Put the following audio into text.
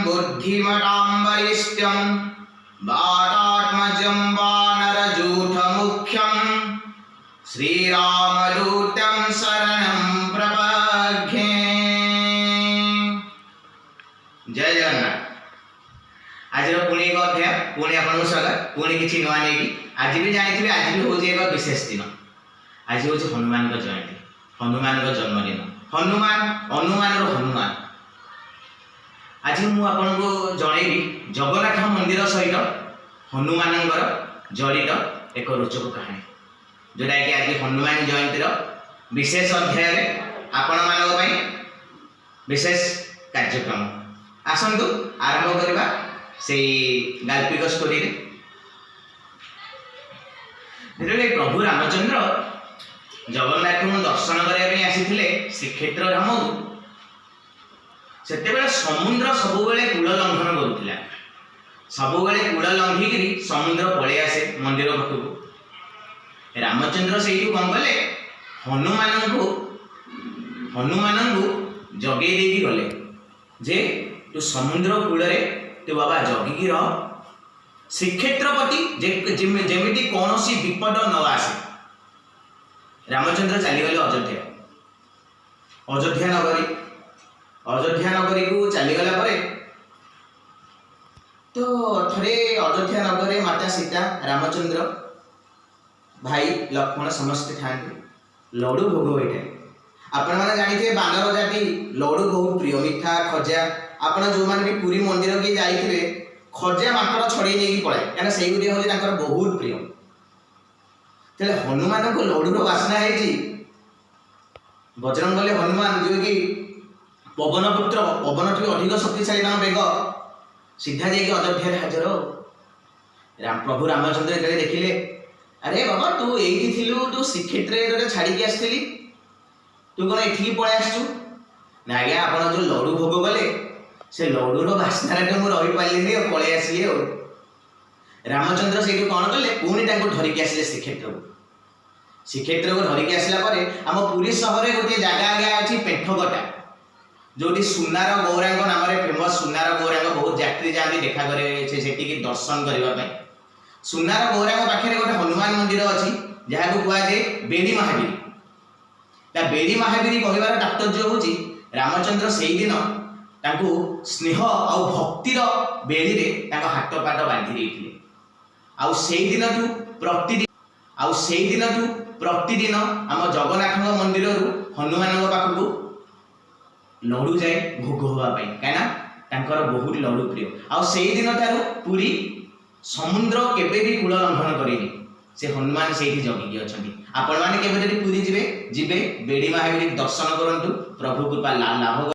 ବୁଦ୍ଧିମତାं ବରିଷ୍ଠಂ ବାତାତ୍ମଜं ବାନରଯୂଥମୁଖ୍ୟं ଶ୍ରୀରାମଦୂतं ଶରଣं ପ୍ରପଦ୍ୟେ। ଜୟ ଜଗନ୍ନାଥ। ଆଜିର ପୁଣି ଏକ ଅଧ୍ୟାୟ, ପୁଣି ଆପଣଙ୍କୁ ସ୍ୱାଗତ, ପୁଣି କିଛି ନୂଆ ନେଇକି। ଆଜି ବି ଜାଣିଥିବେ, ଆଜି ବି ହେଉଛି ଏକ ବିଶେଷ ଦିନ। ଆଜି ହେଉଛି ହନୁମାନଙ୍କ ଜୟନ୍ତୀ, ହନୁମାନଙ୍କ ଜନ୍ମଦିନ। ହନୁମାନ, ଅନୁମାନରୁ ହନୁମାନ। ଆଜି ମୁଁ ଆପଣଙ୍କୁ ଜଣେଇବି ଜଗନ୍ନାଥ ମନ୍ଦିର ସହିତ ହନୁମାନଙ୍କର ଜଡ଼ିତ ଏକ ରୋଚକ କାହାଣୀ, ଯେଉଁଟାକି ଆଜି ହନୁମାନ ଜୟନ୍ତୀର ବିଶେଷ ଅଧ୍ୟାୟରେ ଆପଣମାନଙ୍କ ପାଇଁ ବିଶେଷ କାର୍ଯ୍ୟକ୍ରମ। ଆସନ୍ତୁ ଆରମ୍ଭ କରିବା ସେଇ ଗାଳ୍ପିକ ଷ୍ଟୋରିରେ। ଯେତେବେଳେ ପ୍ରଭୁ ରାମଚନ୍ଦ୍ର ଜଗନ୍ନାଥଙ୍କୁ ଦର୍ଶନ କରିବା ପାଇଁ ଆସିଥିଲେ ଶ୍ରୀକ୍ଷେତ୍ର ଧାମକୁ, ସେତେବେଳେ ସମୁଦ୍ର ସବୁବେଳେ କୂଳ ଲଙ୍ଘନ କରୁଥିଲା। ସବୁବେଳେ କୂଳ ଲଙ୍ଘିକିରି ସମୁଦ୍ର ପଳେଇ ଆସେ ମନ୍ଦିର ପାଖକୁ। ରାମଚନ୍ଦ୍ର ସେଇଠୁ କ'ଣ କଲେ? ହନୁମାନଙ୍କୁ ଜଗେଇ ଦେଇକି ଗଲେ ଯେ ତୁ ସମୁଦ୍ର କୂଳରେ ତୁ ବାବା ଜଗିକି ରହ, ଶ୍ରୀକ୍ଷେତ୍ର ପ୍ରତି ଯେମିତି କୌଣସି ବିପଦ ନ ଆସେ। ରାମଚନ୍ଦ୍ର ଚାଲିଗଲେ ଅଯୋଧ୍ୟା, ଅଯୋଧ୍ୟା ନଗରୀ। ଅଯୋଧ୍ୟା ନଗରୀକୁ ଚାଲିଗଲା ପରେ ତ ଥରେ ଅଯୋଧ୍ୟା ନଗରରେ ମାତା ସୀତା, ରାମଚନ୍ଦ୍ର, ଭାଇ ଲକ୍ଷ୍ମଣ ସମସ୍ତେ ଥାଆନ୍ତି। ଲଡ଼ୁ ଭୋଗ ହୋଇଥାଏ। ଆପଣମାନେ ଜାଣିଥିବେ, ବାନର ଜାତି ଲଡ଼ୁ ବହୁତ ପ୍ରିୟ, ମିଠା ଖଜା। ଆପଣ ଯେଉଁମାନେ ବି ପୁରୀ ମନ୍ଦିର କିଏ ଯାଇଥିବେ, ଖଜା ମାଙ୍କଡ଼ ଛଡ଼େଇ ନେଇକି ପଳାଏ, କାହିଁକିନା ସେଇଗୁଡ଼ିକ ହେଉଛି ତାଙ୍କର ବହୁତ ପ୍ରିୟ। ତାହେଲେ ହନୁମାନଙ୍କୁ ଲଡ଼ୁର ବାସ୍ନା ହେଇଛି। ବଜରଙ୍ଗବଲି ହନୁମାନ, ଯିଏକି ପବନ ପୁତ୍ର, ପବନଠୁ ଅଧିକ ଶକ୍ତିଶାଳୀ ତାଙ୍କ ବେଗ, ସିଧା ଯାଇକି ଅଯୋଧ୍ୟାରେ ହାଜର। ପ୍ରଭୁ ରାମଚନ୍ଦ୍ର ଯେତେବେଳେ ଦେଖିଲେ, "ଆରେ ବାବା, ତୁ ଏଇଠି ଥିଲୁ, ତୁ ଶ୍ରୀକ୍ଷେତ୍ରରେ ତୋତେ ଛାଡ଼ିକି ଆସିଥିଲି, ତୁ କ'ଣ ଏଠିକି ପଳେଇ ଆସିଛୁ?" "ନା ଆଜ୍ଞା, ଆପଣ ଯେଉଁ ଲଡ଼ୁ ଭୋଗ କଲେ, ସେ ଲଡ଼ୁର ବାସ୍ନାରେ ତ ମୁଁ ରହିପାରିଲିନି ଆଉ ପଳେଇ ଆସିଲି।" ଆଉ ରାମଚନ୍ଦ୍ର ସେଇଠୁ କ'ଣ କଲେ? ପୁଣି ତାଙ୍କୁ ଧରିକି ଆସିଲେ ଶ୍ରୀକ୍ଷେତ୍ରକୁ। ଶ୍ରୀକ୍ଷେତ୍ରକୁ ଧରିକି ଆସିଲା ପରେ ଆମ ପୁରୀ ସହରରେ ଗୋଟିଏ ଜାଗା ଆଜ୍ଞା ଅଛି, ପେଣ୍ଠକଟା, ଯୋଉଠି ସୁନାର ଗୌରାଙ୍ଗ ନାମରେ ଫେମସ୍। ସୁନାର ଗୌରାଙ୍ଗ, ବହୁତ ଯାତ୍ରୀ ଯାଆନ୍ତି ଦେଖା କରି ସେ ସେଠିକି ଦର୍ଶନ କରିବା ପାଇଁ। ସୁନାର ଗୌରାଙ୍ଗ ପାଖରେ ଗୋଟେ ହନୁମାନ ମନ୍ଦିର ଅଛି, ଯାହାକୁ କୁହାଯାଏ ବେଡ଼ି ମହାବୀର। ତା ବେଡ଼ି ମହାବୀର କହିବାର ତାତ୍ପର୍ଯ୍ୟ ହେଉଛି, ରାମଚନ୍ଦ୍ର ସେଇଦିନ ତାଙ୍କୁ ସ୍ନେହ ଆଉ ଭକ୍ତିର ବେଡ଼ିରେ ତାଙ୍କ ହାତ ପାଦ ବାନ୍ଧି ଦେଇଥିଲେ। ଆଉ ସେଇଦିନଠୁ ପ୍ରତିଦିନ ଆମ ଜଗନ୍ନାଥଙ୍କ ମନ୍ଦିରରୁ ହନୁମାନଙ୍କ ପାଖକୁ ଲଡ଼ୁ ଯାଏ ଭୋଗ ହେବା ପାଇଁ, କାହିଁକିନା ତାଙ୍କର ବହୁତ ଲଡ଼ୁ ପ୍ରିୟ। ଆଉ ସେଇ ଦିନଠାରୁ ପୁରୀ ସମୁଦ୍ର କେବେ ବି କୂଳ ଲଙ୍ଘନ କରିନି। ସେ ହନୁମାନ ସେଇଠି ଜଗିକି ଅଛନ୍ତି। ଆପଣମାନେ କେବେ ଯଦି ପୁରୀ ଯିବେ, ଯିବେ, ବେଡ଼ି ମହାବୀର ଦର୍ଶନ କରନ୍ତୁ, ପ୍ରଭୁ କୃପା ଲାଭ।